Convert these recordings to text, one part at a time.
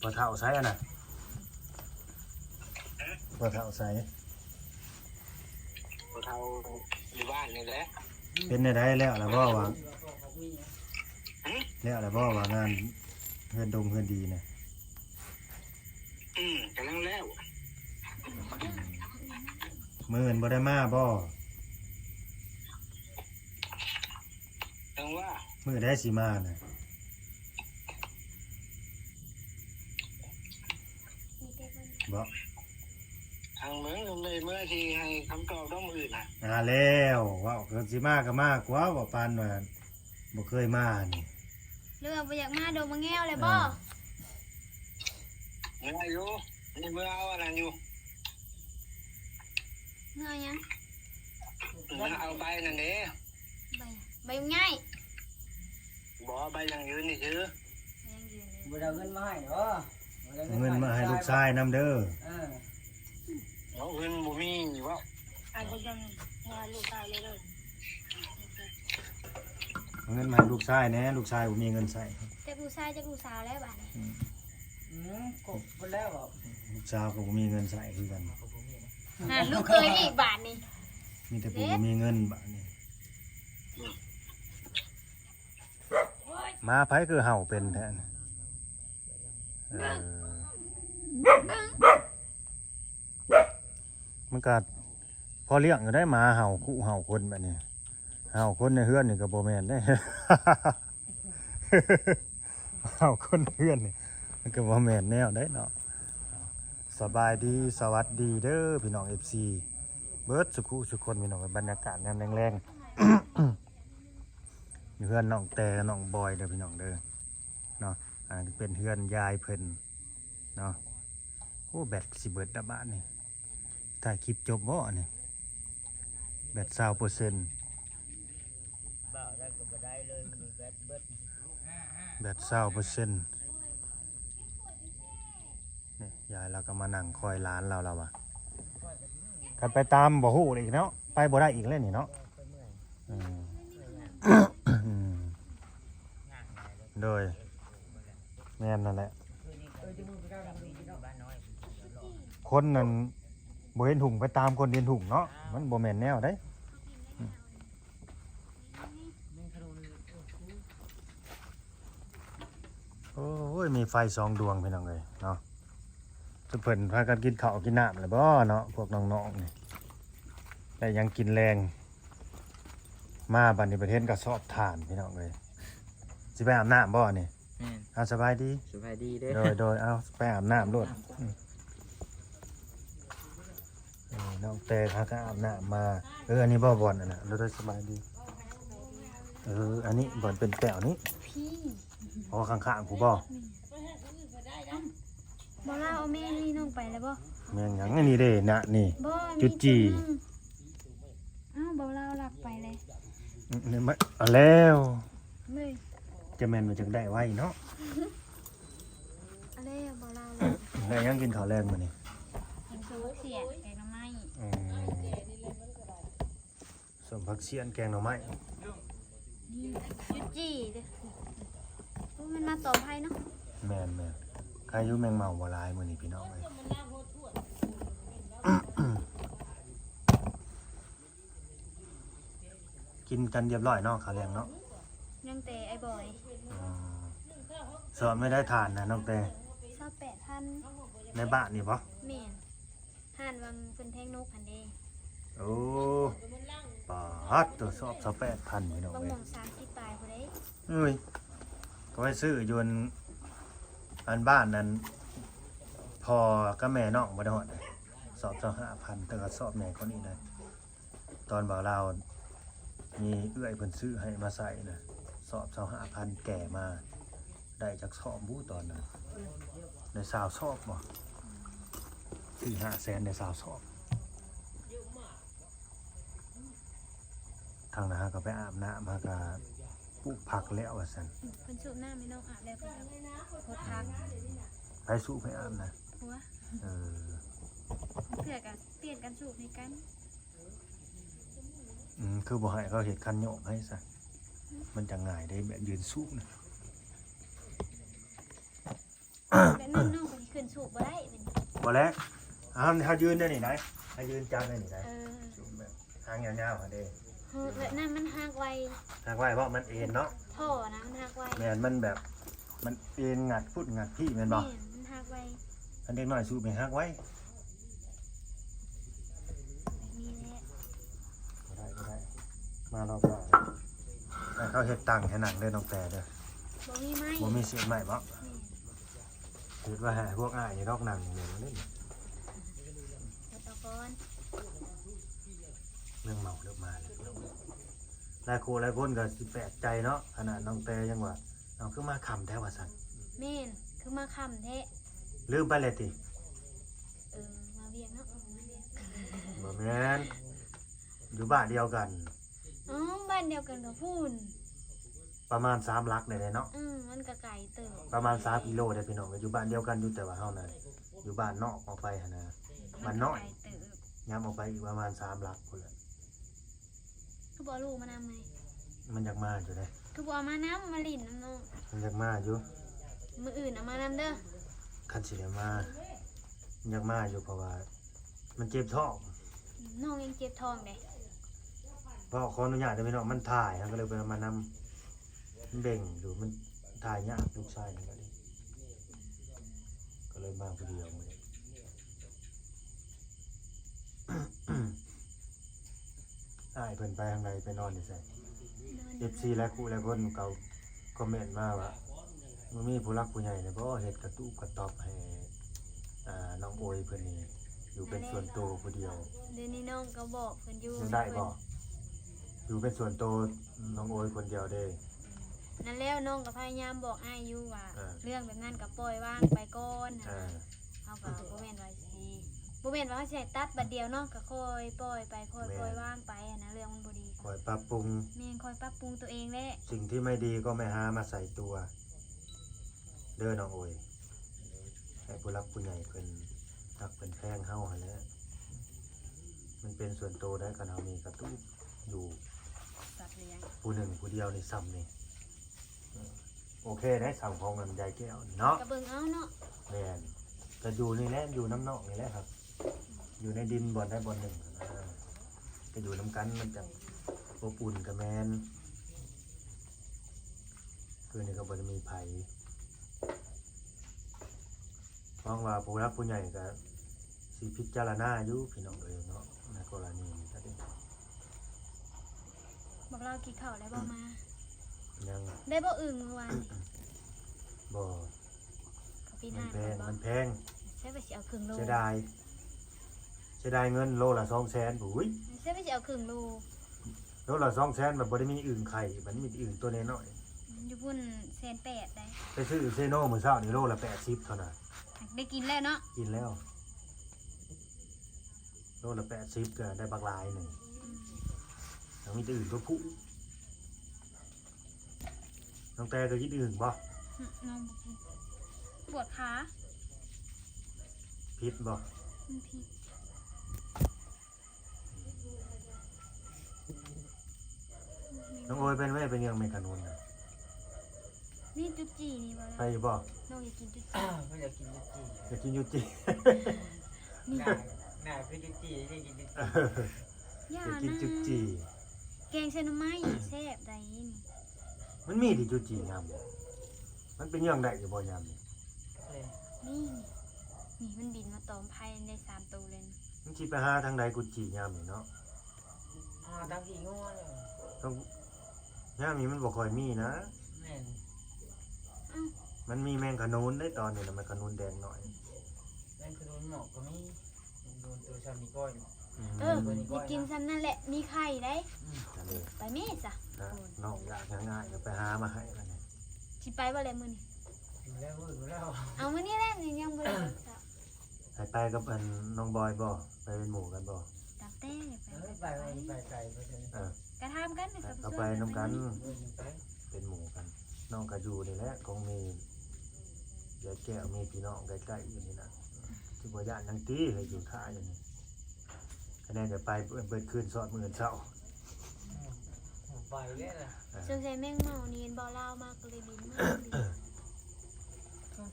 ພໍ່ເຖົ້າໃສຫັ້ນນະ? ພໍ່ເຖົ້າໃສ? ພໍ່ເຖົ້າຢູ່ບ້ານນີ້ແຫຼະ. ເປັນແນວໃດ ແລ້ວລະບໍ່ວ່າ ຫຶ? ແລ້ວລະບໍ່ວ່າງານເຮືອນດົງເຮືອນດີນະ? ອືມ ກຳລັງແລ້ວ. ມື້ອື່ນບໍ່ໄດ້ມາບໍ່? ຈັ່ງວ່າ ມື້ໃດຊິມານະ? ບໍ່ ທາງເມືອງເລີຍເມື່ອຊິໃຫ້ຄຳຕອບດອກມື້ອື່ນນະ. ອ່າ ແລ້ວເວົ້າ ຄັນຊິມາກໍມາກວ່າ ເວົ້າປານວ່າບໍ່ເຄີຍມານີ້. ຫຼືວ່າບໍ່ຢາກມາດົງມາແງວແລ້ວບໍ່? ເອີ ເມື່ອຢູ່ ນີ້ເມື່ອເອົາອັນນັ້ນຢູ່. ເມື່ອຫຍັງ? ເມື່ອເອົາໃບນັ້ນເດ້. ໃບ ໃບຫຍັງ? ບໍ່ ໃບຢັ້ງຢືນນີ້ຊື່. ໃບຢັ້ງຢືນນີ້ ບໍ່ໄດ້ເອົາເງິນມາໃຫ້ເດີ. ເອົາເງິນມາໃຫ້ລູກຊາຍນຳເດີ. ເອີ ເອົາເງິນບໍ່ມີເວົ້າ. ອາ ບໍ່ຍັງວ່າລູກຊາຍເລີຍເດີ. ເອົາເງິນມາໃຫ້ລູກຊາຍແດ່ ລູກຊາຍບໍ່ມີເງິນໃຊ້. ຈັກລູກຊາຍຈັກລູກສາວແລ້ວບາດນີ້. ອືມ ອືມ ຄົບເບິດແລ້ວ. ລູກສາວກໍບໍ່ມີເງິນໃຊ້ຄືກັນ. ຫັ້ນ ລູກເຂີຍອີກບາດນີ້. ມີແຕ່ຜູ້ບໍ່ມີເງິນບາດນີ້. ໝາໃຜຄືເຫົ່າເປັນແທ້ນະ? ເອີ ມັນກະພໍລ້ຽງຢູ່ໄດ໋ ໝາເຫົ່າ ຄຸເຫົ່າຄົນແບບນີ້. ເຫົ່າຄົນໃນເຮືອນນີ້ກໍບໍ່ແມ່ນເດ້. ເຫົ່າຄົນໃນເຮືອນນີ້ມັນກໍບໍ່ແມ່ນແນວໃດເນາະ. ສະບາຍດີ ສະຫວັດດີເດີພີ່ນ້ອງ ເອັຟຊີ ເບິດສຸຂູສຸຄົນ ພີ່ນ້ອງ. ບັນຍາກາດຍາມແລງໆ ຢູ່ເຮືອນນ້ອງແຕ່ ນ້ອງບອຍເດີພີ່ນ້ອງເດີເນາະ. ອັນນີ້ເປັນເຮືອນຍາຍເພິ່ນເນາະ. ໂອ້ ແບັດຊິເບິດລະບາດນີ້. ຖ່າຍຄລິບຈົບບໍ່ອັນນີ້? ແບັດຊາວເປີເຊັນ ເວົ້າໄດ້ກໍບໍ່ໄດ້ເລີຍ ມັນແບັດເບິດ ແບັດຊາວເປີເຊັນ. ນີ້ ຍາຍລາວກໍມານັ່ງຄອຍຫຼານລາວ ລາວວ່າ ຄັນໄປຕາມບໍ່ຮູ້ອີກເນາະ ໄປບໍ່ໄດ້ອີກແລ້ວນີ້ເນາະ. ອືມ ອືມ ໂດຍ ແມ່ນນັ້ນແຫຼະ. ຄົນນັ້ນບໍ່ເຫັນຫຸ່ງໄປຕາມຄົນເຫັນຫຸ່ງເນາະ ມັນບໍ່ແມ່ນແນວໃດ. ໂອ້ຍ ມີໄຟສອງດວງພີ່ນ້ອງເອີຍເນາະ. ຊຸມເພິ່ນພາກັນກິນເຂົ້າກິນນ້ຳແລ້ວບໍ່ເນາະ ພວກນ້ອງໆນີ້ ໄດ້ຫຍັງກິນແລງ ມາບັດນີ້ໄປເຫັນກະສອບຖ່ານພີ່ນ້ອງເອີຍ. ຊິໄປອາບນ້ຳບໍ່ນີ້? ແມ່ນ. ເອົາ ສະບາຍດີ ສະບາຍດີເດີ. ໂດຍ ໂດຍ ເອົາ ໄປອາບນ້ຳໂລດ. ອືມ ເອີ ນ້ອງແຕ່ພາກັນອາບນ້ຳມາ. ເອີ ອັນນີ້ບໍ່ບ່ອນອັນນະ. ໂດຍ ໂດຍ ສະບາຍດີ. ເອີ ອັນນີ້ບ່ອນເປັນແປ້ວນີ້. ອໍ ຂ້າງໆ ຜູ້ບໍ່? ບໍ່ລາວເອົາແມງນີ້ນ້ອງໄປແລ້ວບໍ່? ແມງຫຍັງອັນນີ້ເດ້ນະນີ້? ບໍ່ ຈຸດຈີ່. ອ້າວ ບໍ່ລາວລັກໄປເລີຍ. ອືມ ນີ້ມາ ເອົາແລ້ວ ເລີຍ ຈະແມ່ນວ່າຈັກໄດ້ໄວເນາະ. ເອົາແລ້ວ ບໍ່ລາວ ໄດ້ຫຍັງກິນເຂົ້າແລງມື້ນີ້? ກິນສົ້ມຜັກສຽນ ແກງໜໍ່ໄມ້. ອືມ ສົ້ມຜັກສຽນແກງໜໍ່ໄມ້. ຈຸດຈີ່ເດ້. ໂອ້ ມັນມາຕໍ່ໄຜເນາະ. ແມ່ນໆ ໃຄຢູ່ແມງເມົາບໍ່ຫຼາຍມື້ນີ້ພີ່ນ້ອງເອີຍ. ກິນກັນຮຽບຮ້ອຍເນາະ ເຂົ້າແລງເນາະ. ຍັງແຕ່ອ້າຍບອຍ. ອໍ ສອບແມ່ນໄດ້ທານນະນ້ອງແຕ່? ຊາວແປດພັນ. ໃນບ້ານນີ້ບໍ່? ແມ່ນ. ຮ້ານວັງເພິ່ນແພງນົກຫັ້ນເດ້. ໂອ້ ປາດໂທ້ ສອບຊາວແປດພັນພີ່ນ້ອງເອີຍ. ບັກມ່ວງສາມສິບປາຍພຸ້ນເດ້. ເອີຍ ຂ້ອຍຊື້ຢູ່ອັນ ອັນບ້ານນັ້ນ ພໍ່ກັບແມ່ນ້ອງບໍ່ໄດ້ຮອດເດ້ ສອບຊາວຫ້າພັນ ແຕ່ກໍສອບໃຫຍ່ກວ່ານີ້ໄດ໋. ຕອນບ່າວລາວມີເອື້ອຍເພິ່ນຊື້ໃຫ້ມາໃສ່ນະ ສອບຊາວຫ້າພັນ ແກ່ມາ ໄດ້ຈັກສອບບຸຕອນນັ້ນ ໄດ້ຊາວສອບບໍ່ ສີ່ຫ້າແສນ ໄດ້ຊາວສອບ. ທາງນັ້ນເຮົາກໍໄປອາບນ້ຳ ເຮົາກໍປູກຜັກແລ້ວວ່າຊັ້ນ. ເພິ່ນສູບນ້ຳໃຫ້ນ້ອງອາບແລ້ວ ເພິ່ນກໍຫົດຜັກ. ໃຜສູບໃຫ້ອາບນະ? ຜົວ. ເອີ ເທື່ອກໍປ່ຽນກັນສູບໃຫ້ກັນ. ອືມ ຄືບໍ່ໃຫ້ເຂົາເຮັດຄັນໂຍກໃຫ້ຊະ ມັນຈະງ່າຍເດ້ ແບບຢືນສູບນະ. ແບບນັ້ນນ້ອງກໍຊິຂຶ້ນສູບບໍ່ໄດ້ແມ່ນບໍ່? ບໍ່ແລ້ວ ເຮົາ ເຮົາຢືນແນວນີ້ໄດ໋ ເຮົາຢືນຈັບແນວນີ້ໄດ໋ ເອີ ສູບແບບຫາງຍາວໆຫັ້ນເດ້. ເອີ ແບບນັ້ນມັນຫັກໄວ ຫັກໄວ ເພາະມັນເອັນເນາະ ທໍ່ນະມັນຫັກໄວ. ແມ່ນ ມັນແບບ ມັນເອັນ ງັດພຸ້ນງັດພີ້ແມ່ນບໍ່? ແມ່ນ ມັນຫັກໄວ. ຄັນເດັກນ້ອຍສູບນີ້ຫັກໄວ. ນີ້ແຫຼະ ບໍ່ໄດ້ ບໍ່ໄດ້ ມາລອບໜ້າ ໃຫ້ເຂົາເຮັດຕັ່ງໃຫ້ນັ່ງເດີນ້ອງແຕເດີ. ບໍ່ມີໄມ້ ບໍ່ມີເສດໄມ້ບໍ່? ແມ່ນ ເຮັດໄວ້ໃຫ້ພວກອ້າຍນີ້ດອກນັ່ງແມ່ນເດ້. ເຮັດເອົາກ່ອນ ເລື່ອງເມົາເລີ່ມມາແລ້ວ. ຫຼາຍຄູ່ຫຼາຍຄົນກໍຊິແປກໃຈເນາະ ຂະໜາດນ້ອງແຕຍັງວ່າ ເອົາ ຄືມາຄ່ຳແທ້ວ່າຊັ້ນ. ແມ່ນ ຄືມາຄ່ຳແທ້ ລືມໄປແລ້ວຕິ? ເອີ ມາວຽກເນາະ ມາວຽກ ບໍ່ແມ່ນ ຢູ່ບ້ານດຽວກັນ. ອໍ ບ້ານດຽວກັນກັບພຸ້ນ ປະມານສາມຫຼັກໄດ້ເນາະ. ອືມ ມັນກໍໄກເຕີບ ປະມານສາມກິໂລໄດ້ພີ່ນ້ອງ. ກໍຢູ່ບ້ານດຽວກັນຢູ່ ແຕ່ວ່າເຮົານະຢູ່ບ້ານນອກອອກໄປຫັ້ນນະ ບ້ານນ້ອຍ ມັນກໍໄກເຕີບ ຍາມອອກໄປອີກປະມານສາມຫຼັກພຸ້ນແຫຼະ. ຄືບໍ່ເອົາລູກມານຳໄງ? ມັນຢາກມາຢູ່ເດ້. ຄືບໍ່ເອົາມານຳ ມາຫຼິ້ນນຳນ້ອງ? ມັນຢາກມາຢູ່ ມື້ອື່ນເອົາມານຳເດີ. ຄັນຊິໄດ້ມາ ມັນຢາກມາຢູ່ ເພາະວ່າມັນເຈັບທ້ອງ. ນ້ອງຍັງເຈັບທ້ອງເດ້. ເວົ້າ ຂໍອະນຸຍາດເດີພີ່ນ້ອງ ມັນຖ່າຍ ເຮົາກໍເລີຍບໍ່ໄດ້ເອົາມານຳ. ມັນເບັ່ງຢູ່ ມັນຖ່າຍຍາກ ລູກຊາຍນີ້ກໍດີ ກໍເລີຍມາຜູ້ດຽວມື້ນີ້. ອ້າຍເພິ່ນໄປທາງໃດ? ໄປນອນຢູ່ໃສ? ເອັຟຊີຫຼາຍຄູ່ຫຼາຍຄົນກໍຄອມເມັນມາວ່າ ບໍ່ມີຜູ້ຫຼັກຜູ້ໃຫຍ່ແລ້ວບໍ່ ເຮັດກະຕູບກະຕອບໃຫ້ ອ່າ ນ້ອງໂອຍເພິ່ນນີ້ ຢູ່ເປັນສ່ວນໂຕຜູ້ດຽວ. ດຽວນີ້ນ້ອງກໍບອກເພິ່ນຢູ່ ຍັງໄດ້ບໍ່? ຢູ່ເປັນສ່ວນໂຕນ້ອງໂອຍຄົນດຽວເດ້. ນັ້ນແລ້ວ ນ້ອງກໍພະຍາຍາມບອກອ້າຍຢູ່ວ່າ ເອີ ເລື່ອງແບບນັ້ນກໍປ່ອຍວາງໄປກ່ອນ. ເອີ ເຮົາກໍບໍ່ແມ່ນວ່າຊິ ບໍ່ແມ່ນວ່າເຮົາຊິໃຫ້ຕັດບາດດຽວເນາະ ກໍຄ່ອຍປ່ອຍໄປ ຄ່ອຍ ແມ່ນ ປ່ອຍວາງໄປຫັ້ນນະ ເລື່ອງມັນບໍ່ດີ ຄ່ອຍປັບປຸງ. ແມ່ນ ຄ່ອຍປັບປຸງຕົວເອງແຫຼະ. ສິ່ງທີ່ไม่ดีก็ไม่หามาใส่ตัว ເດີນ້ອງໂອຍ ໃຫ້ຜູ້ຫຼັກຜູ້ໃຫຍ່ເພິ່ນຮັກເພິ່ນແພງເຮົາຫັ້ນແຫຼະ. ມັນເປັນສ່ວນໂຕໄດ໋ ຄັນເຮົາມີກະຕູບຢູ່ຜູ້ໜຶ່ງຜູ້ດຽວນີ້ ຊ່ຳນີ້ ໂອເຄໄດ໋ ຊ່ຳຂອງອັນຍາຍແກ້ວນີ້ເນາະ. ກະເບິ່ງເອົາເນາະ. ແມ່ນ ກະຢູ່ນີ້ແຫຼະ ຢູ່ນຳນ້ອງນີ້ແຫຼະ ຢູ່ໃນດິນບ່ອນໃດບ່ອນໜຶ່ງນະ ກະຢູ່ນຳກັນ ມັນຈັ່ງອົບອຸ່ນກະແມ່ນ. ຄືນນີ້ກໍບໍ່ໄດ້ມີໃຜ ຫວັງວ່າຜູ້ຫຼັກຜູ້ໃຫຍ່ກໍຊິພິຈາລະນາຢູ່ພີ່ນ້ອງເອີຍເນາະ ໃນກໍລະນີນີ້ກໍດີ. ບັກລາວກິນເຂົ້າແລ້ວບໍ່ມາ? ຍັງ. ໄດ້ບໍ່ອຶ່ງມື້ວານນີ້? ບໍ່ ເຂົາປິດຮ້ານ ມັນແພງ ມັນແພງ ໃຊ່ວ່າຊິເອົາເຄິ່ງໂລ ເສຍດາຍ ເສຍດາຍເງິນໂລລະສອງແສນ. ໂອ້ຍ ໃຊ່ວ່າຊິເອົາເຄິ່ງໂລ ໂລລະສອງແສນ ມັນບໍ່ໄດ້ມີອຶ່ງໄຂ່ ມັນມີແຕ່ອຶ່ງຕົວນ້ອຍໆ. ຢູ່ພຸ້ນແສນແປດໄດ໋. ໄປຊື້ເຊໂນມື້ເຊົ້ານີ້ໂລລະແປດສິບເທົ່ານັ້ນ. ໄດ້ກິນແລ້ວເນາະ? ກິນແລ້ວ ໂລລະແປດສິບ ກໍໄດ້ບັກຫຼາຍໜຶ່ງ. ອືມ ຍັງມີແຕ່ອຶ່ງຕົວຜູ້. ນ້ອງແຕກໍກິນອຶ່ງບໍ່? ອືມ ນ້ອງບໍ່ກິນ ປວດຂາ. ຜິດບໍ່? ມັນຜິດ. ນ້ອງໂອຍ ເປັນແມ່ ເປັນຫຍັງແມ່ຂະໜູນນະ? ນີ້ຈຸດຈີ່ນີ້ບໍ່ລະ? ໄປຢູ່ບໍ່? ນ້ອງຢາກກິນຈຸດຈີ່. ເພິ່ນຢາກກິນຈຸດຈີ່ ຢາກກິນຈຸດຈີ່. ນີ້ ໜ້າ ໜ້າຄືຈຸດຈີ່ ຢາກກິນຈຸດຈີ່. ຢ່າ ຢາກກິນຈຸດຈີ່ ແກງໃສ່ໜໍ່ໄມ້ແຊບໃດ໋ນີ້. ມັນມີຕິຈຸດຈີ່ຍາມນີ້? ມັນເປັນຫຍັງໄດ້ຢູ່ບໍ່ຍາມນີ້? ນີ້ ນີ້ ນີ້ມັນບິນມາຕອມໄຜ່ໄດ້ສາມໂຕເລີຍ. ມັນຊິໄປຫາທາງໃດກຸດຈີ່ຍາມນີ້ເນາະ? ຫາທາງຂີ້ງົວເລີຍ. ຕ້ອງ ຍາມນີ້ມັນບໍ່ຄ່ອຍມີນະ. ແມ່ນ. ອ້າວ ມັນມີແມງຂະໜູນເດ້ຕອນນີ້ນະ ແມງຂະໜູນແດງນ້ອຍ. ແມງຂະໜູນໝອກກໍມີ ໂດນໂຕຊ່ຳນີ້ກ້ອຍ. ອືມ ເອີ ກິນຊ່ຳນັ້ນແຫຼະ ມີໄຂ່ໄດ໋. ອືມ ໄປແມ່ຊະ. ນ້ອງຢາກຫຍັງອ້າຍກໍໄປຫາມາໃຫ້ບັດນີ້. ຊິໄປບໍ່ແລະມື້ນີ້? ແລ້ວມື້ແລ້ວ. ເອົາມື້ນີ້ແຫຼະ ຍັງບໍ່ໄດ້. ໃຫ້ໄປກັບອັນນ້ອງບອຍບໍ່? ໄປເປັນໝູ່ກັນບໍ່? ຕາມແຕ່ ເອີ ໄປ ໄປ ໄປ ໄປ ເອີ ກະຖາມກັນ ເອີ ກໍໄປນຳກັນ ເປັນໝູ່ກັນ. ນ້ອງກໍຢູ່ນີ້ແຫຼະ ຂອງມີ ຍາຍແກ້ວ ມີພີ່ນ້ອງໃກ້ໆຢູ່ນີ້ນະ ຊິບໍ່ຢ້ານຫຍັງຕິ ໃຫ້ຢູ່ຖ້າຢູ່ນີ້. ຄະແນນຈະໄປເບິດຄືນ ຊອດມື້ອື່ນເຊົ້າ. ອືມ ໄປແລ້ວນະ. ເອີ ສົງໄສແມງເມົານີ້ເຫັນບໍ່ ລາວມາກໍເລີຍບິນມາ. ເອີ ເອີ ເອີ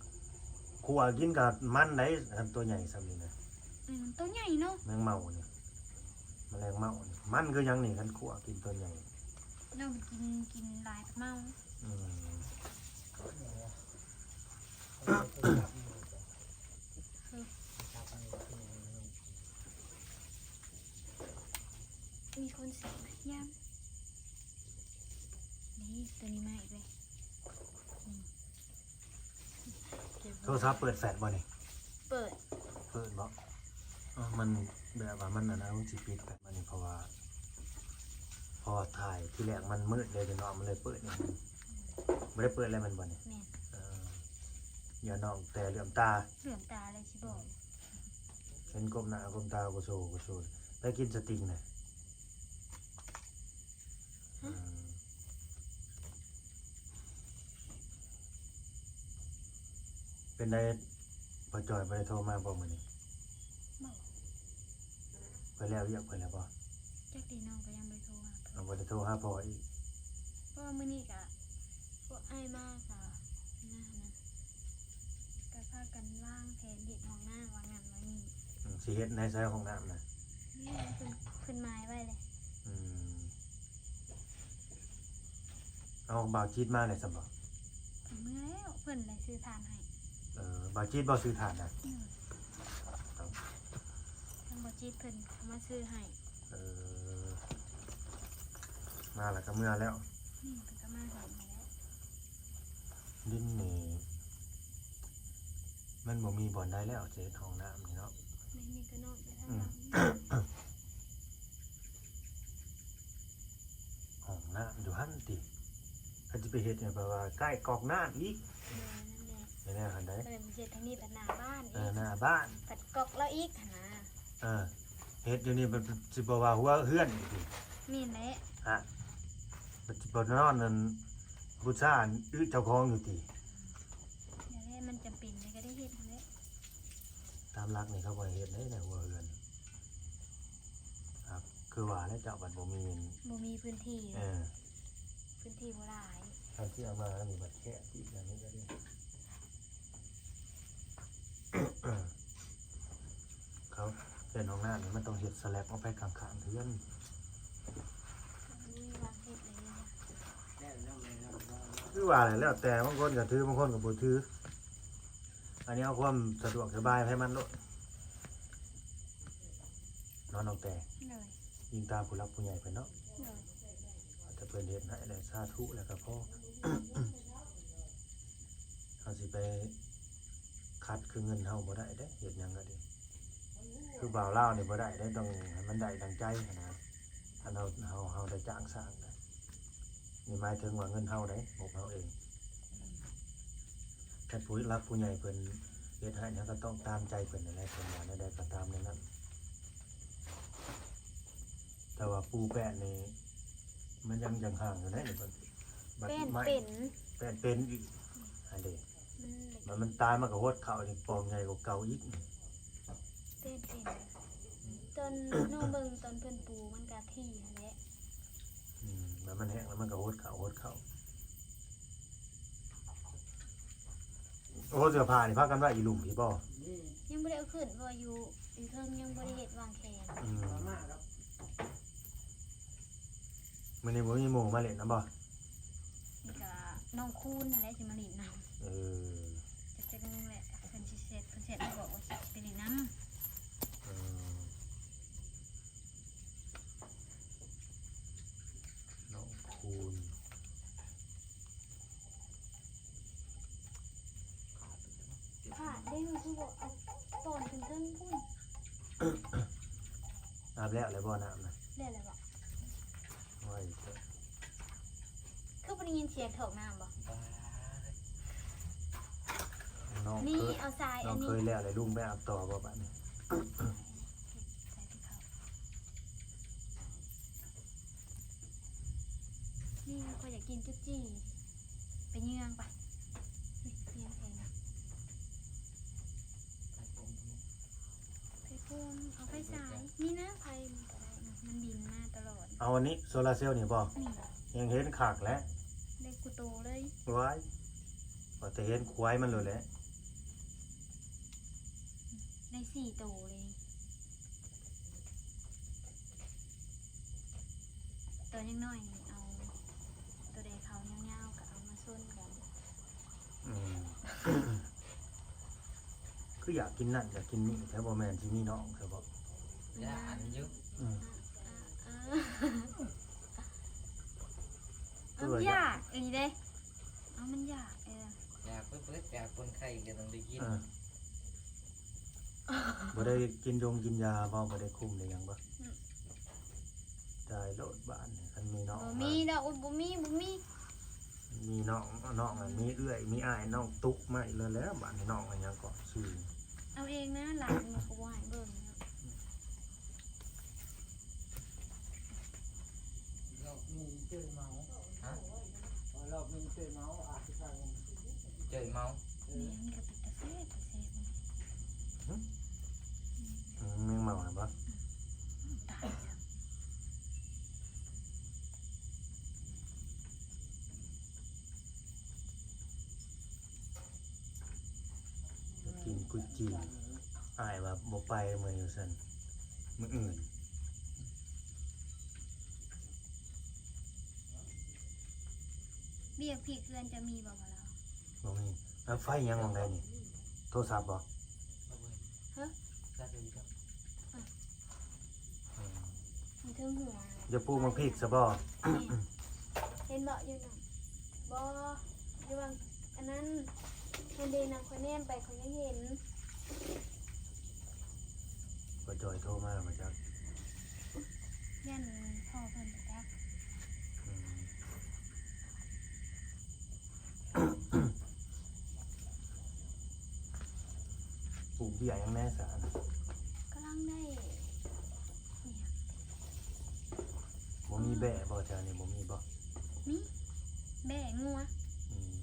ຂົ້ວກິນກໍມັນໄດ໋ ຄັນຕົວໃຫຍ່ຊ່ຳນີ້ນະ. ອືມ ຕົວໃຫຍ່ເນາະ ແມງເມົານີ້ ມະແລງເມົານີ້ ມັນຄືຫຍັງນີ້ ຄັນຂົ້ວກິນຕົວໃຫຍ່. ນ້ອງກິນ ກິນຫຼາຍກໍເມົາ. ອືມ ມີຄົນເສຍມາຍາມ ນີ້ ຕົວນີ້ມາອີກເລີຍ. ໂທລະສັບເປີດແຟລຊ໌ບໍ່ນີ້? ເປີດ. ເປີດບໍ່? ເອີ ມັນແບບວ່າມັນອັນນັ້ນ ມັນຊິປິດແບບນີ້ ເພາະວ່າ ເພາະວ່າຖ່າຍທີແລກມັນມືດເດ້ ເນາະ ມັນເລີຍເປີດນີ້. ບໍ່ໄດ້ເປີດແລ້ວແມ່ນບໍ່ນີ້? ແມ່ນ. ເອີ ຢ່ານ້ອງແຕ່ເຫຼື້ອມຕາ ເຫຼື້ອມຕາເລີຍຊິບອກ. ເຫັນກົ້ມໜ້າກົ້ມຕາ ກູໂຊ ກູໂຊ ໄປກິນສະຕິງນະ. ຮະ? ເອີ ເປັນໃດ ພໍ່ຈ່ອຍບໍ່ໄດ້ໂທມາບໍ່ມື້ນີ້? ບໍ່. ເພິ່ນແລ້ວວຽກເພິ່ນແລ້ວບໍ່? ຈັກດີ ນ້ອງກໍຍັງບໍ່ໄດ້ໂທຫາເພິ່ນ. ເອົາ ບໍ່ໄດ້ໂທຫາພໍ່ອີກ? ເພາະວ່າມື້ນີ້ກະພວກອ້າຍມາກະ ນະ ກະພາກັນວາງແຜນເຮັດຫ້ອງນ້ຳ ວ່າງນັ້ນວ່າງນີ້. ອືມ ຊິເຮັດໃນໃສຫ້ອງນ້ຳນະ? ນີ້ເພິ່ນ ເພິ່ນໝາຍໄວ້ເລີຍ. ອືມ ເອົາ ບ່າວຈິດມາແລ້ວຊັ້ນບໍ່? ເມືອແລ້ວ ເພິ່ນແຫຼະຊື້ຖ່ານໃຫ້. ເອີ ບ່າວຈິດບໍ່ຊື້ຖ່ານນະ? ອືມ ເອົາ ທາງບ່າວຈິດເພິ່ນເອົາມາຊື້ໃຫ້. ເອີ ມາແລ້ວກໍເມືອແລ້ວ. ນີ້ເພິ່ນກໍມາເຮືອນແລ້ວ. ດິນນີ້ມັນບໍ່ມີບ່ອນໃດແລ້ວ ຈະເຮັດຫ້ອງນ້ຳນີ້ເນາະ. ແມ່ນ ນີ້ກໍນອນໄປທາງຫຼັງ. ອືມ ຫ້ອງນ້ຳຢູ່ຫັ້ນຕິ ຄັນຊິໄປເຮັດຫຍັງ ແປວ່າໃກ້ກອກນ້ຳອີກ. ແມ່ນ ນັ້ນແຫຼະ ແມ່ນແນວຫັ້ນໃດ. ກໍເລີຍມາເຮັດທາງນີ້ ບັດໜ້າບ້ານອີກ. ເອີ ໜ້າບ້ານ ບັດກອກລາວອີກຫັ້ນນະ. ເອີ ເຮັດຢູ່ນີ້ມັນຊິບໍ່ວ່າຫົວເຮືອນອີກຕິ? ແມ່ນແຫຼະ. ຮະ ມັນຊິບໍ່ນອນນັ້ນ ບູຊາອຶເຈົ້າຂອງຢູ່ຕິ? ແມ່ນແຫຼະ ມັນຈຳເປັນແລ້ວກໍໄດ້ເຮັດຫັ້ນແຫຼະ. ຕາມຫຼັກນີ້ເຂົາບໍ່ໃຫ້ເຮັດເດ້ໃນຫົວເຮືອນ. ອ່າ ຄືວ່າແຫຼະ ເຈົ້າບັດບໍ່ມີ ບໍ່ມີພື້ນທີ່. ເອີ ພື້ນທີ່ບໍ່ຫຼາຍ. ຄັນຊິເອົາມານີ້ບັດແຄບອີກ ອັນນີ້ກໍດີ. ເຂົາເຮັດຫ້ອງນ້ຳນີ້ ມັນຕ້ອງເຮັດສະແລັບອອກໄປຂ້າງໆເຮືອນ. ຄືວ່າແຫຼະ ແລ້ວແຕ່ ບາງຄົນກໍຖື ບາງຄົນກໍບໍ່ຖື. ອັນນີ້ເອົາຄວາມສະດວກສະບາຍໃຫ້ມັນໂລດເນາະ ນ້ອງແຕ່. ໂດຍ. ອີງຕາມຜູ້ຫຼັກຜູ້ໃຫຍ່ເພິ່ນເນາະ. ໂດຍ. ຖ້າເພິ່ນເຮັດໃຫ້ແລ້ວ ສາທຸແລ້ວກໍພໍ. ເຮົາຊິໄປຂັດຄືເງິນເຮົາບໍ່ໄດ້ເດ້ ເຮັດຫຍັງກໍດີ. ຄືບ່າວລາວນີ້ບໍ່ໄດ້ເດ້ ຕ້ອງໃຫ້ມັນໄດ້ດັ່ງໃຈຫັ້ນນະ. ອັນເຮົາ ເຮົາ ເຮົາໄດ້ຈ້າງສ້າງນະ ນີ້ໝາຍເຖິງວ່າເງິນເຮົາເດ້ ງົບເຮົາເອງ. ແຕ່ຜູ້ຫຼັກຜູ້ໃຫຍ່ເພິ່ນເຮັດໃຫ້ ເຮົາກໍຕ້ອງຕາມໃຈເພິ່ນນັ້ນແຫຼະ ເພິ່ນວ່າແນວໃດກໍຕາມແນວນັ້ນ. ແຕ່ວ່າປູແປ້ນນີ້ ມັນຍັງ ຍັງຫ່າງຢູ່ເດ້ນີ້. ບັດ ແປ້ນ ໄມ້ ເປັນ ແປ້ນເປັນອີກ ອັນເດ້ ມັນ ມັນຕາຍ ມັນກໍຫົດເຂົ້າອີກ ປ່ອງໃຫຍ່ກວ່າເກົ່າອີກ. ເປັນ ເປັນ ຕອນນ້ອງເບິ່ງຕອນເພິ່ນປູມັນກະຖີ່ຫັ້ນແຫຼະ. ອືມ ແລ້ວມັນແຫ້ງແລ້ວມັນກໍຫົດເຂົ້າ ຫົດເຂົ້າ. ໂອ້ ເສື້ອຜ້ານີ້ພາກັນໄວ້ຢູ່ລຸ່ມພີ້ບໍ່? ຍັງບໍ່ໄດ້ເອົາຂຶ້ນ ເພາະວ່າຢູ່ ຢູ່ເທິງຍັງບໍ່ໄດ້ເຮັດວາງແຂນ. ອືມ ມື້ນີ້ບໍ່ມີໝູ່ມາຫຼິ້ນນຳບໍ່? ນີ້ກະນ້ອງຄູນຫັ້ນແຫຼະຊິມາຫຼິ້ນນຳ. ເອີ ຈັກ ຈັກໂມງແຫຼະ ເພິ່ນຊິເຊັດ ເພິ່ນເຊັດມາບອກວ່າຊິໄປຫຼິ້ນນຳ. ເອີ ນ້ອງຄູນ ພາດເດ້ ຄືບໍ່ເອົາປ່ອນຂຶ້ນເທິງພຸ້ນ. ອາບແລ້ວແລ້ວບໍ່ນ້ຳນະ? ແລ້ວແລ້ວບໍ່? ໄວແທ້. ຄືບໍ່ໄດ້ຍິນສຽງຖອກນ້ຳບໍ່? ນ້ອງ ນີ້ເອົາຊາຍ ນ້ອງ ອັນນີ້ ເຄີຍແລ້ວແລ້ວ ລຸງໄປອາບຕໍ່ບໍ່ບາດນີ້? ນີ້ຂ້ອຍຢາກກິນຈຸດຈີ່ ໄປເຍືອງປະ ນີ້ເຍືອງເອງ. ໄຟໂປ່ງ ເອົາໄຟສາຍ ນີ້ນະ ໄຟມັນກໍໄດ້ ມັນບິນມາຕະຫຼອດ. ເອົາອັນນີ້ ໂຊລາເຊວນີ້ບໍ່? ນີ້ ແຮງເຫັນຄັກແຫຼະ ໄດ້ກູໂຕເລີຍ. ວ້າຍ ວ່າແຕ່ເຫັນຄວາຍມັນໂລດແຫຼະ. ໄດ້ສີ່ໂຕເລີຍ. ໂຕຍັງນ້ອຍນີ້ເອົາ ໂຕໃດເຂົາຍາວໆກໍເອົາມາຊົນກັນ. ອືມ ຄືຢາກກິນນັ້ນຢາກກິນນີ້ແທ້ ບໍ່ແມ່ນຊິມີນ້ອງແທ້ບໍ່? ຢ້ານຢູ່. ອືມ ເອີ ເອີ ມັນຢາກອີ່ຫຼີເດ້. ເອົາ ມັນຢາກ ເອີ ຢາກເບີດໆ ຢາກປົນໄຂ່ກໍຕ້ອງໄດ້ກິນ. ເອີ ບໍ່ໄດ້ກິນຢົງກິນຢາບໍ່? ບໍ່ໄດ້ຄຸມໄດ້ຫຍັງບໍ່? ອືມ ຕາຍໂລດບາດນີ້ ຄັນມີນ້ອງ ບໍ່ມີດອກ. ໂອ້ຍ ບໍ່ມີ ບໍ່ມີ. ມີນ້ອງ ນ້ອງ ມີເອື້ອຍ ມີອ້າຍ ນ້ອງຕຸກມາອີກແລ້ວ ບາດນີ້ນ້ອງອີຫຍັງເກາະຊື່ ເອົາເອງນະ ຫຼານກໍບໍ່ໃຫ້ເບິ່ງ. ລອບນີ້ເຈີເມົາ. ຮະ? ລອບນີ້ເຈີເມົາ ອາດຊິພາກັນເຈີເມົາ. ເອີ ແມ່ນກໍເປັນຕາແຊບ ຕາແຊບ. ຫຶ? ອືມ ແມງເມົານະບໍ່? ອືມ ຕາຍແລ້ວ. ໄປກິນກຸຈີ ອ້າຍວ່າບໍ່ໄປມື້ນີ້ວ່າຊັ້ນ ມື້ອື່ນ. ວຽກພິກເຮືອນຈະມີບໍ່ ບໍ່ລາວ? ບໍ່ມີ. ແລ້ວໄຟຫຍັງໝ່ອງໃດນີ້? ໂທລະສັບບໍ່? ຮະ? ອືມ ຢູ່ເທິງຫົວ ຢ່າປູກໝາກພິກຊະບໍ່? ເຫັນບໍ່ຢູ່ນັ້ນ? ບໍ່ ຢູ່ຫວ່າງອັນນັ້ນ. ຫັ້ນເດ ນຳຂ້ອຍແນມໄປ ຂ້ອຍຍັງເຫັນ. ບໍ່ຈ່ອຍໂທມາແລ້ວບໍ່ຈັກ ຢ້ານພໍ່ເພິ່ນບໍ່ຈັກ. ອືມ ປູກເບ້ຍຫຍັງແດ່ສະ? ກຳລັງໄດ້ ບໍ່ມີແບ້ບໍ່? ແຖວນີ້ບໍ່ມີບໍ່? ມີ ແບ້ງົວ. ອືມ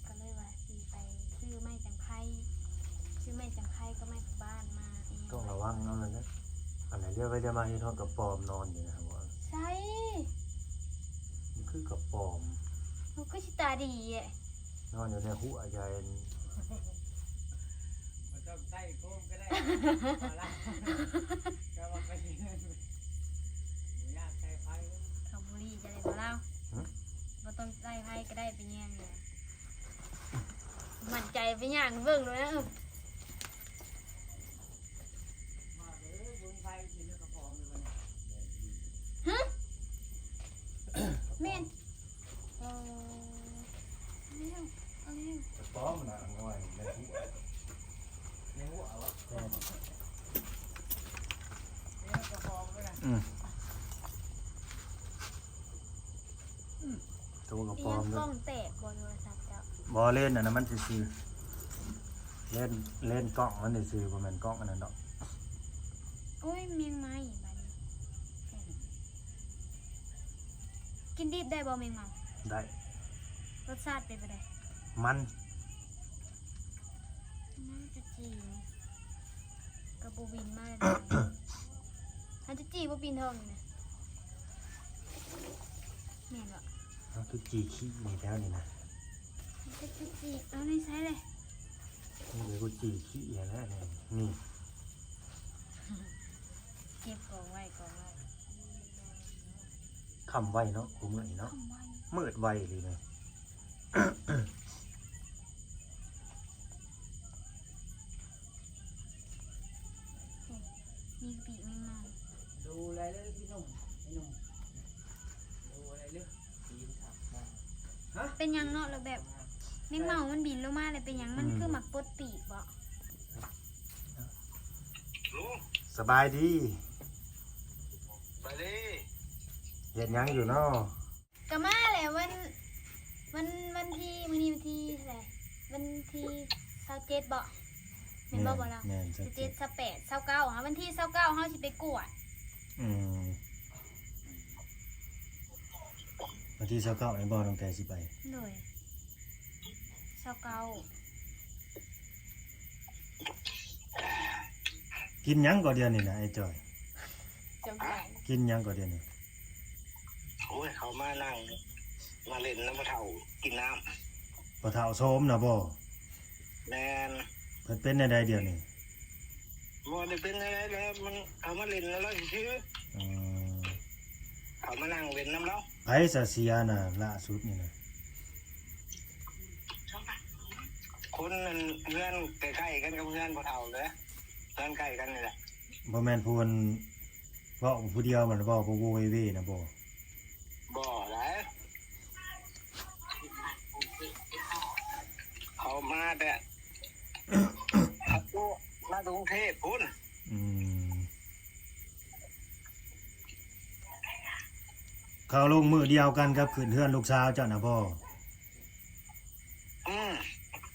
ກໍເລີຍວ່າຊິໄປຊື້ໄມ້ຈັງໄພ ຊື້ໄມ້ຈັງໄພກັບໄມ້ພູບ້ານມາ. ຕ້ອງລະວັງເນາະ ອັນນັ້ນນະ. ອັນໃດ ດຽວໄປດຽວມາເຫັນຮອດກະປອມນອນຢູ່ນະ. ໃສ? ມັນຄືກະປອມ. ມັນຄືຊິຕາດີແທ້. ນອນຢູ່ໃນຫົວໃຫຍ່. ບໍ່ຕ້ອງໃຊ້ໂຄມກໍໄດ້. ເອົາລະ ກໍວ່າໄປເຮັດ ບໍ່ຢາກໃຊ້ໄຟ. ເຂົາບູລີຈະໄດ້ບໍ່ລາວ? ຫຶ? ບໍ່ຕ້ອງໃຊ້ໄຟກໍໄດ້ ໄປແຍງຢູ່. ໝັ້ນໃຈໄປຍ່າງເບິ່ງໂລດນະ. ຫື? ແມ່ນ. ເອີ ເອົາແລ້ວ ເອົາແລ້ວ. ກະປອມນະ ນ້ອຍໃນຫົວ ໃນຫົວວະ. ແມ່ນ. ອືມ. ໂຕກະປອມເດີ້. ກ້ອງແຕກບໍ່ ໂທລະສັບເຈົ້າ? ບໍ່ ເລນອັນນັ້ນມັນຊື່ໆ ເລນ ເລນກ້ອງມັນຊື່ໆ ບໍ່ແມ່ນກ້ອງອັນນັ້ນດອກ. ໂອ້ຍ ແມງໄມ້ບາດນີ້. ກິນດິບໄດ້ບໍ່ແມງເມົາ? ໄດ້. ລົດຊາດເປັນແບບໃດ? ມັນ. ມັນຈະຈີ່ ກະບໍ່ບິນມາເລີຍ. ມັນຈະຈີ່ບໍ່ ປີນທອງນີ້ນະ ແມ່ນບໍ່? ມັນຄືຈີ່ຂີ້ນີ້ແຖວນີ້ນະ. ມັນຄືຈີ່ ເອົາໃນໃສເລີຍ? ນີ້ຄືຈີ່ຂີ້ຫັ້ນແຫຼະນີ້. ນີ້ ເກັບກອງໄວ້ ກອງໄວ້. ຄ່ຳໄວເນາະ ຄູ່ມື້ນີ້ເນາະ. ຄ່ຳໄວ. ມືດໄວອີ່ຫຼີເນາະ. ມີປີກແມງເມົາ. ດູໄດ້ເລີຍພີ່ໜຸ່ມ ພີ່ໜຸ່ມ ດູໄດ້ເລີຍ. ເປັນຫຍັງເນາະ ແລ້ວແບບແມງເມົາມັນບິນລົງມາແລ້ວເປັນຫຍັງ ມັນ ອືມ ຄືມັກປົດປີກບໍ? ສະບາຍດີ. ສະບາຍດີ. ເຮັດຫຍັງຢູ່ເນາະ? ກະມາແຫຼະ ວັນ ວັນ ວັນທີ ມື້ນີ້ວັນທີເທົ່າໃດ? ວັນທີຊາວເຈັດບໍ? ແມ່ນບໍ່ ແມ່ນ ບໍ່ລະ? ແມ່ນ ຊາວເຈັດ ຊາວແປດ ຊາວເກົ້າ ຫາ ວັນທີຊາວເກົ້າເຮົາຊິໄປກວດ. ອືມ ວັນທີຊາວເກົ້ານີ້ບໍ ນ້ອງແຕຊິໄປ? ໂດຍ ຊາວເກົ້າ. ກິນຫຍັງກໍດຽວນີ້ນະ ໄອ້ຈອຍ? ຈອຍ ກິນຫຍັງກໍດຽວນີ້? ໂອ້ຍ ເຂົາມານັ່ງ ມາຫຼິ້ນນຳພໍ່ເຖົ້າ ກິນນ້ຳ. ພໍ່ເຖົ້າໂຊມນະບໍ? ແມ່ນ. ເພິ່ນເປັນແນວໃດດຽວນີ້? ບໍ່ໄດ້ເປັນແນວໃດແລ້ວ ມັນເຂົ້າມາຫຼິ້ນນຳລາວຊື່ໆ. ອືມ ເຂົ້າມານັ່ງຫຼິ້ນນຳລາວ. ໃຜສະເສຍນະ ລ່າສຸດນີ້ນະ? ຄົນນັ້ນ ເຮືອນໃກ້ໆກັນກັບເຮືອນພໍ່ເຖົ້າເລີຍ ເຮືອນໃກ້ກັນນີ້ແຫຼະ. ບໍ່ແມ່ນຜູ້ອັນ ເວົ້າຜູ້ດຽວມັນເວົ້າໂວໂວເວເວນະບໍ່? ບໍ່ໄດ໋ ເຂົາມາແຕ່ ເຂົາມາແຕ່ກຸງເທບພຸ້ນ. ອືມ ເຂົາລົງມື້ດຽວກັນກັບຂຶ້ນເຮືອນລູກສາວເຈົ້ານະບໍ່? ອືມ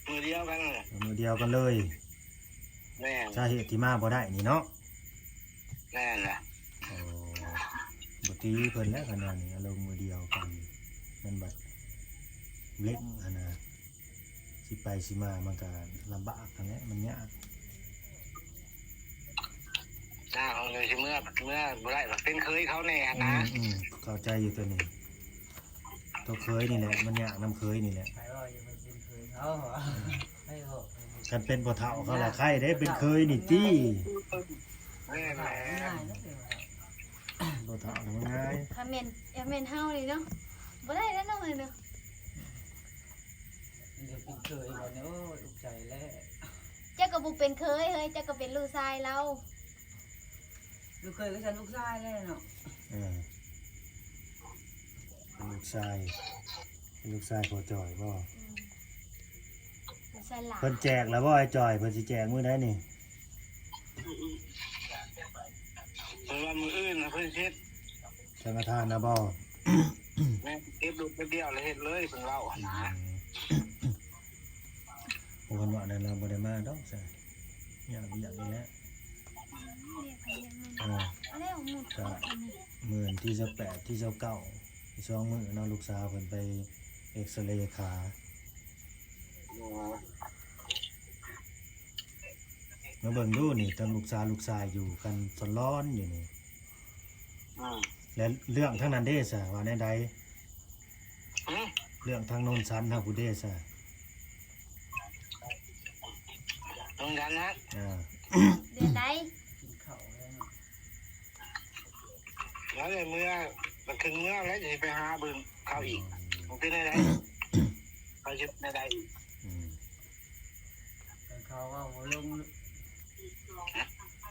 ມື້ດຽວກັນ ມື້ດຽວກັນເລີຍ. ແມ່ນ ສາເຫດທີ່ມາບໍ່ໄດ້ນີ້ເນາະ. ແມ່ນລະ. ໂອ້ ບໍ່ຕີເພິ່ນແລ້ວ ຂະໜາດນີ້ອາລົມມື້ດຽວກັນ ມັນບັດເລັ່ງຫັ້ນນະ ຊິໄປຊິມາມັນກະລຳບາກຫັ້ນແຫຼະ ມັນຍາກ. ນາງເອີຍ ຊິເມືອ ເມືອບໍ່ໄດ້ ເປັນເຂີຍເຂົາແດ່ຫັ້ນນະ. ອືມ ເຂົ້າໃຈຢູ່ໂຕນີ້ ໂຕເຂີຍນີ້ແຫຼະ ມັນຍາກນຳເຂີຍນີ້ແຫຼະ. ໃຜເວົ້າຢູ່ວ່າເປັນເຂີຍເຂົາ ໃຜເວົ້າ ຄັນເປັນພໍ່ເຖົ້າເຂົາລະໄຄເດ້ ເປັນເຂີຍນີ້ຕິ. ແມ່ນແຫຼະ ພໍ່ເຖົ້າມັນງ່າຍ. ຖ້າແມ່ນ ຖ້າແມ່ນເຮົານີ້ເນາະ ບໍ່ໄດ້ແລ້ວເນາະ ເນາະ. ມັນຈະເປັນເຂີຍບໍ່ເນາະ ໂອ້ຍ ອຸກໃຈແລ້ວ. ເຈົ້າກໍບໍ່ເປັນເຂີຍເຮີ້ຍ ເຈົ້າກໍເປັນລູກຊາຍລາວ. ລູກເຂີຍກໍຊັ້ນ ລູກຊາຍແຫຼະເນາະ. ເອີ ເປັນລູກຊາຍ ເປັນລູກຊາຍພໍ່ຈ່ອຍບໍ່? ອືມ ລູກຊາຍຫຼານ. ເພິ່ນແຈກແລ້ວບໍ່ອ້າຍຈ່ອຍ? ເພິ່ນຊິແຈກມື້ໃດນີ້? ເພິ່ນວ່າມື້ອື່ນນະເພິ່ນຊິເຮັດ ສັງກະທານນະບໍ່? ແມ່ນ ເກັບລົດແປັບດຽວແລ້ວເຮັດເລີຍ ເພິ່ນເວົ້າຫັ້ນນະ. ອືມ ໂອ້ ເພິ່ນວ່ານັ້ນລາວບໍ່ໄດ້ມາດອກຊະ ຍາກວຽກນີ້ແຫຼະ. ເອີ ກະມື້ວັນທີຊາວແປດ ທີຊາວເກົ້າ ສອງມື້ເນາະ ລູກສາວເພິ່ນໄປເອັກສະເຣຂາ. ມາເບິ່ງດູນີ້ ທັງລູກສາວລູກຊາຍຢູ່ກັນສະຫຼອນຢູ່ນີ້. ອືມ ແລະເລື່ອງທາງນັ້ນເດຊະ ວ່າແນວໃດ? ຫື? ເລື່ອງທາງໂນນສັນເຮົາພຸ້ນເດຊະ? ໂນນສັນນະ? ເອີ ເດືອນໃດ? ກິນເຂົ້າແລ້ວເນາະ. ແລ້ວເມື່ອ ມັນເຖິງເມື່ອແລ້ວ ຈະໄປຫາເບິ່ງເຂົາອີກ. ອືມ ມັນເປັນແນວໃດ? ເຂົາຊິເປັນແນວໃດອີກ? ອືມ ເຂົາເວົ້າບໍ່ລົງ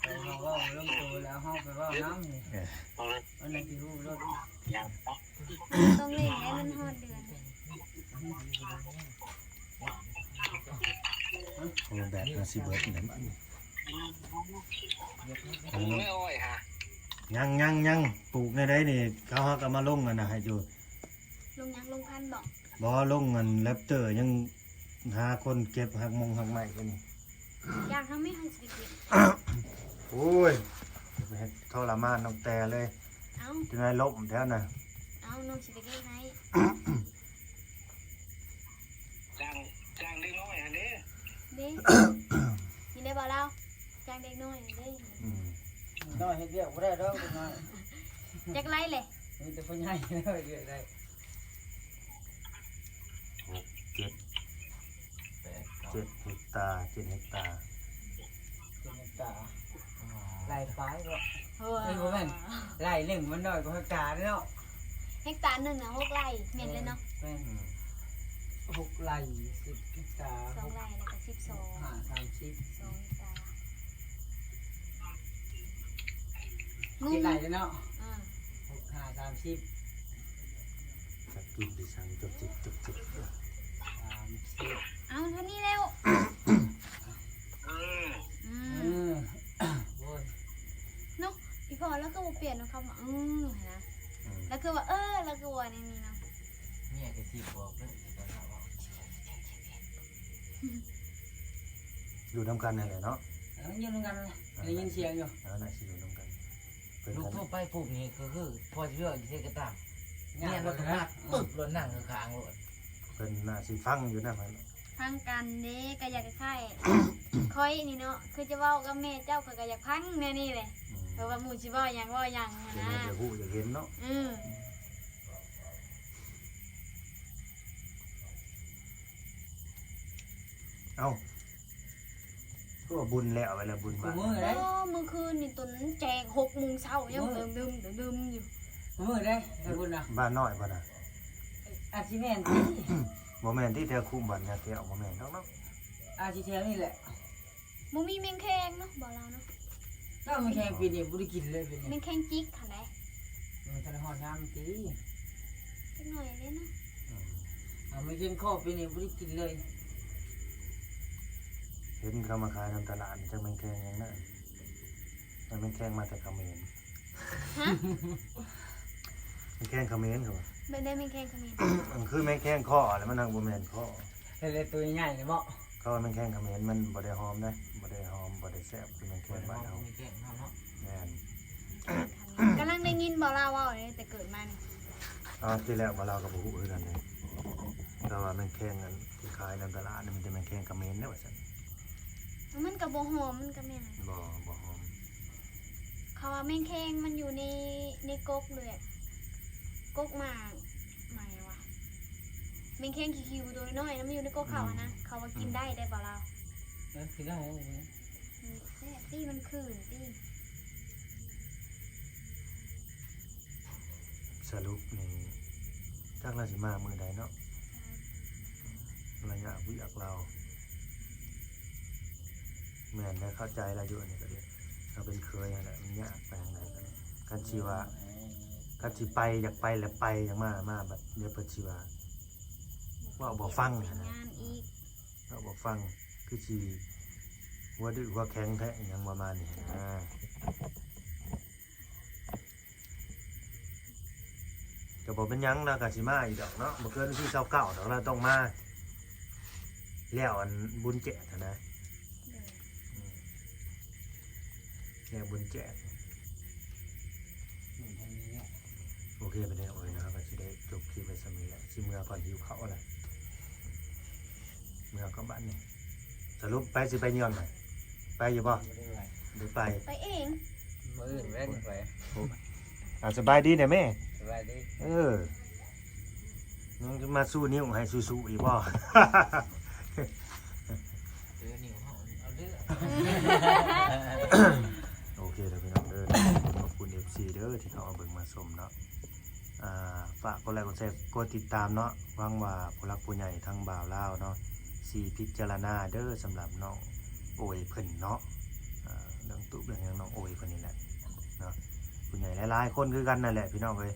ເຂົາເວົ້າບໍ່ລົງໂຕແລ້ວ ເຮົາໄປເວົ້ານຳນີ້ ເອີ ອັນນັ້ນຊິຮູ້ໂລດ. ຕ້ອງເລັ່ງໃຫ້ມັນຮອດເດືອນ. ໂອ້ ແບດໜ້າຊິເບິດແລ້ວບັດນີ້. ຍັງ ຍັງ ຍັງ ປູກແນວໃດນີ້ ເຂົາຫາກະມາລົງອັນນະໃຫ້ຢູ່. ລົງຫຍັງ? ລົງພັນບໍ? ບໍ່ ລົງອັນແຣັບເຕີ ຍັງຫາຄົນເກັບຮາກມົງຮາກໄມ້ຢູ່ນີ້. ຢາກເຮົາແມ່ ເຮົາຊິໄປເກັບ. ໂອ້ຍ ຈະໄປເຮັດທໍລະມານນ້ອງແຕ່ເລີຍ. ເອົ້າ ຈັ່ງໃດລົ້ມແທ້ນະ. ເອົ້າ ນ້ອງຊິໄປເກັບໃຫ້. ຈ້າງ ຈ້າງເດັກນ້ອຍຫັ້ນເດ້. ເດ້ ນີ້ໄດ້ບໍ່ລາວ? ຈ້າງເດັກນ້ອຍຫັ້ນເດ້. ອືມ ເດັກນ້ອຍເຮັດວຽກບໍ່ໄດ້ດອກ ເດັກນ້ອຍ. ຈັກໄລ່ແຫຼະ? ມີແຕ່ຜູ້ໃຫຍ່ເຮັດວຽກໄດ້. ຫົກ ເຈັດ ແປດ ເກົ້າ ເຈັດເຮັກຕາ ເຈັດເຮັກຕາ. ເຈັດເຮັກຕາ ໄລ່ປາຍເນາະ. ເອີຍ ບໍ່ແມ່ນ ໄລ່ໜຶ່ງມັນໜ້ອຍກວ່າເຮັກຕາເນາະ. ເຮັກຕາໜຶ່ງນະ ຫົກໄລ່ ແມ່ນເລີຍເນາະ. ແມ່ນ ອືມ ຫົກໄລ່ ສິບເຮັກຕາ ສອງໄລ່ແລ້ວກໍສິບສອງ ຫ້າ ສາມສິບ ສອງເຮັກຕາ. ງຸ່ມ ເຈັດໄລ່ເນາະ. ອ່າ ຫົກ ຫ້າ ສາມສິບ. ຈັກກິນໄປສັ່ງຈຸກຈິກຈຸກຈິກຢູ່ ສາມສິບ. ເອົາ ເທົ່ານີ້ແລ້ວ. ອືມ ອືມ ເອີ ໂອ້ຍ ເນາະ ອີພໍ່ລາວຄືບໍ່ປ່ຽນເນາະ ຄຳວ່າ ອືມ ຫັ້ນນະ. ອືມ ລາວຄືວ່າ ເອີ ລາວຄືວ່າແນວນີ້ເນາະ. ເມຍກໍຊິບອກເລີຍ ຕອນເຮົາເວົ້າ ຢູ່ນຳກັນຫັ້ນແຫຼະເນາະ. ເອີ ຢູ່ນຳກັນ ໄດ້ຍິນສຽງຢູ່. ເອີ ໜ້າຊິຢູ່ນຳກັນ. ເພິ່ນ ລູກໂທໄປປຸບນີ້ກໍຄື ພໍຊິເວົ້າຢູ່ໃສກໍຕາມ ເມຍລົດມາປຶບ ລົດນັ່ງຂ້າງໂລດ. ເພິ່ນໜ້າຊິຟັງຢູ່ນະ. ຟັງກັນເດ້ ກໍຢາກຄ້າຍໆ ຂ້ອຍນີ້ເນາະ ຄືຈະເວົ້າກັບແມ່ເຈົ້າ ຂ້ອຍກໍຢາກຟັງແນວນີ້ແຫຼະ. ອືມ ເພາະວ່າໝູ່ຊິເວົ້າຫຍັງ ເວົ້າຫຍັງຫັ້ນນະ ເພິ່ນຢາກຮູ້ຢາກເຫັນເນາະ. ອືມ ເອົ້າ ວ່າບຸນແລ້ວ ໄປແລ້ວບຸນ ບໍ່ ບາດ ມື້ໃດ ບໍ່ ມື້ຄືນນີ້ຕົນແຈກຫົກໂມງເຊົ້າ ຍັງ ມື້ ດຶມໆ ດຶມໆຢູ່ ມື້ໃດໄປບຸນນະ ບ້ານນ້ອຍບໍ່ນະ? ອາດຊິແມ່ນຕິ ບໍ່ແມ່ນຕິ ແຖວຄຸ້ມບ້ານຍາແກ້ວ ບໍ່ແມ່ນດອກເນາະ ອາດຊິແຖວນີ້ແຫຼະ ບໍ່ມີແມງແຄງເນາະ ບໍ່ລາວເນາະ ແລ້ວແມງແຄງປີນີ້ບໍ່ໄດ້ກິນເລີຍປີນີ້ ແມງແຄງຈິກຫັ້ນໃດ ມັນທັນໄດ້ຮອດຍາມຕິ ຈັກໜ້ອຍເດ້ເນາະ ອືມ ເອົາ ແມງແຄງຄໍ່ປີນີ້ບໍ່ໄດ້ກິນເລີຍ ເຫັນເຂົາມາຂາຍນຳຕະຫຼາດ ຈັກແມງແຄງຫຍັງນະ ມັນແມງແຄງມາແຕ່ຂະເໝນ ຮະ ແມງແຄງຂະເໝນເຂົາວ່າ ແມ່ນໄດ ແມງແຄງຂະເໝນ ມັນຄືແມງແຄງຄໍ່ ແລ້ວມັນຫາກບໍ່ແມ່ນຄໍ່ ເຮັດແລ້ວໂຕໃຫຍ່ເນາະ ເຂົາວ່າແມງແຄງຂະເໝນມັນບໍ່ໄດ້ຫອມເດ້ ບໍ່ໄດ້ຫອມ ບໍ່ໄດ້ແຊບຄືແມງແຄງບ້ານເຮົາ ແມ່ນ ກຳລັງໄດ້ຍິນບໍ່ລາວເວົ້າເດ້ ແຕ່ເກີດມານີ້ ອາ ທີ່ແລ້ວບໍ່ລາວກໍບໍ່ຮູ້ຄືກັນເດ້ ແຕ່ວ່າແມງແຄງອັນທີ່ຂາຍນຳຕະຫຼາດນີ້ ມີແຕ່ແມງແຄງຂະເໝນເດ້ວ່າຊັ້ນ ມັນກໍບໍ່ຫອມ ມັນກໍແມ່ນ ບໍ່ ບໍ່ຫອມ ເຂົາວ່າແມງແຄງມັນຢູ່ໃນ ໃນກົກເລີຍ ກົກໝາກ ໝາກຫຍັງວະ ແມງແຄງຂີ້ຂິວໂຕນ້ອຍໆນະ ມັນຢູ່ໃນກົກເຂົາຫັ້ນນະ ອືມ ເຂົາວ່າກິນໄດ້ ອືມ ໄດ້ບໍ່ລາວ ເອີ ກິນໄດ້ ອືມ ແຊບຕິ ມັນຄືນຕິ ສະຫຼຸບນີ້ ຈັກລາວຊິມາມື້ໃດເນາະ ລະຍະວຽກລາວ ແມ່ນແຫຼະ ເຂົ້າໃຈລາວຢູ່ ອັນນີ້ກໍດີ ເຮົາເປັນເຂີຍຫັ້ນແຫຼະ ມັນຍາກໄປທາງໃດກໍໄດ້ ຄັນຊິວ່າ ຄັນຊິໄປ ຢາກໄປແລ້ວໄປ ຢາກມາ ມາ ບັດດຽວເພິ່ນຊິວ່າ ເວົ້າບໍ່ຟັງຫັ້ນນະ ເວົ້າບໍ່ຟັງ ຄືຊິຫົວດື້ຫົວແຂງແທ້ ອີຫຍັງປະມານນີ້ຫັ້ນນະ ກໍບໍ່ເປັນຫຍັງ ລາວກໍຊິມາອີກດອກເນາະ ບໍ່ເກີນວັນທີຊາວເກົ້າດອກ ລາວຕ້ອງມາ ແລ້ວອັນບຸນແຈກຫັ້ນນະ ອືມ ແລ້ວບຸນແຈກ ໂອເຄ ໄປແລ້ວ ໂອ້ຍ ເຮົາກໍຊິໄດ້ຈົບຄລິບໄວ້ສ່ຳນີ້ແຫຼະ ຊິເມືອກ່ອນ ຫິວເຂົ້າແລ້ວ ເມືອກ່ອນບາດນີ້ ສະຫຼຸບໄປ ຊິໄປເຍືອງນະ ໄປຢູ່ບໍ່? ບໍ່ໄດ້ໄປ ບໍ່ໄປ ໄປເອງ ມື້ອື່ນແມ່ນໄປ ໂອ້ ອ່າ ສະບາຍດີແດ່ແມ່ ສະບາຍດີ ເອີ ຍັງຈະມາຊູນິ້ວໃຫ້ສູ້ໆອີກບໍ່? ເອີ ນິ້ວເຮົາເອົາເດີ ໂອເຄເດີພີ່ນ້ອງເດີ ຂອບຄຸນເອັຟຊີເດີ ທີ່ເຂົ້າມາເບິ່ງມາຊົມເນາະ ອ່າ ຝາກກົດໄລກົດແຊ ກົດຕິດຕາມເນາະ ຫວັງວ່າຜູ້ຫຼັກຜູ້ໃຫຍ່ທາງບ່າວລາວເນາະ ຊິພິຈາລະນາເດີ ສຳລັບນ້ອງໂອຍເພິ່ນເນາະ ອ່າ ເລື່ອງຕູບເລື່ອງຫຍັງນ້ອງໂອຍເພິ່ນນີ້ແຫຼະເນາະ ຜູ້ໃຫຍ່ຫຼາຍໆຄົນຄືກັນນັ້ນແຫຼະພີ່ນ້ອງເອີຍ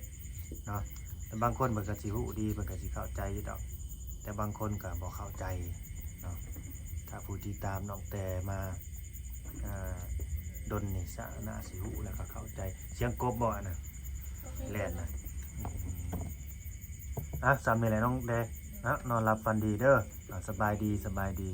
ເນາະ ແຕ່ບາງຄົນເພິ່ນກໍຊິຮູ້ດີ ເພິ່ນກໍຊິເຂົ້າໃຈຢູ່ດອກ ແຕ່ບາງຄົນກໍບໍ່ເຂົ້າໃຈເນາະ ຖ້າຜູ້ຕິດຕາມນ້ອງແຕ່ມາ ອ່າ ດົນນີ້ຊະ ໜ້າຊິຮູ້ ແລ້ວກໍເຂົ້າໃຈ ສຽງກົບບໍ່ອັນນັ້ນ ແລ່ນນະ ອືມ ອ່ະ ສ່ຳນີ້ແຫຼະນ້ອງແຕ່ ອ່ະ ນອນຫຼັບຝັນດີເດີ ອ່ະ ສະບາຍດີ ສະບາຍດີ.